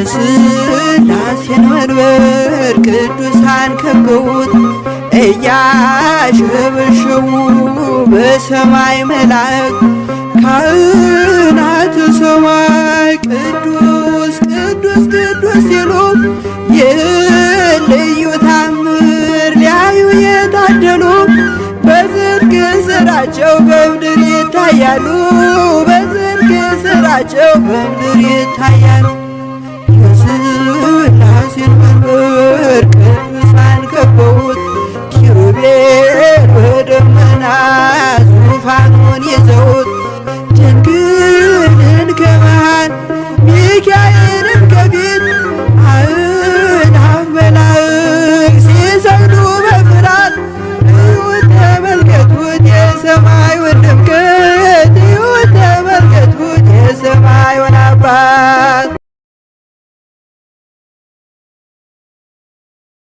የሥላሴን መንበር ቅዱሳን ከበውት እያሸበሸቡ በሰማይ መላእክት፣ ካህናተ ሰማይ ቅዱስ ቅዱስ ቅዱስ ሲሉ፣ ይህን ልዩ ታምር ሊያዩ የታደሉ በጽድቅ ስራቸው በምድር ይታያሉ። በጽድቅ ስራቸው በምድር ይታያሉ።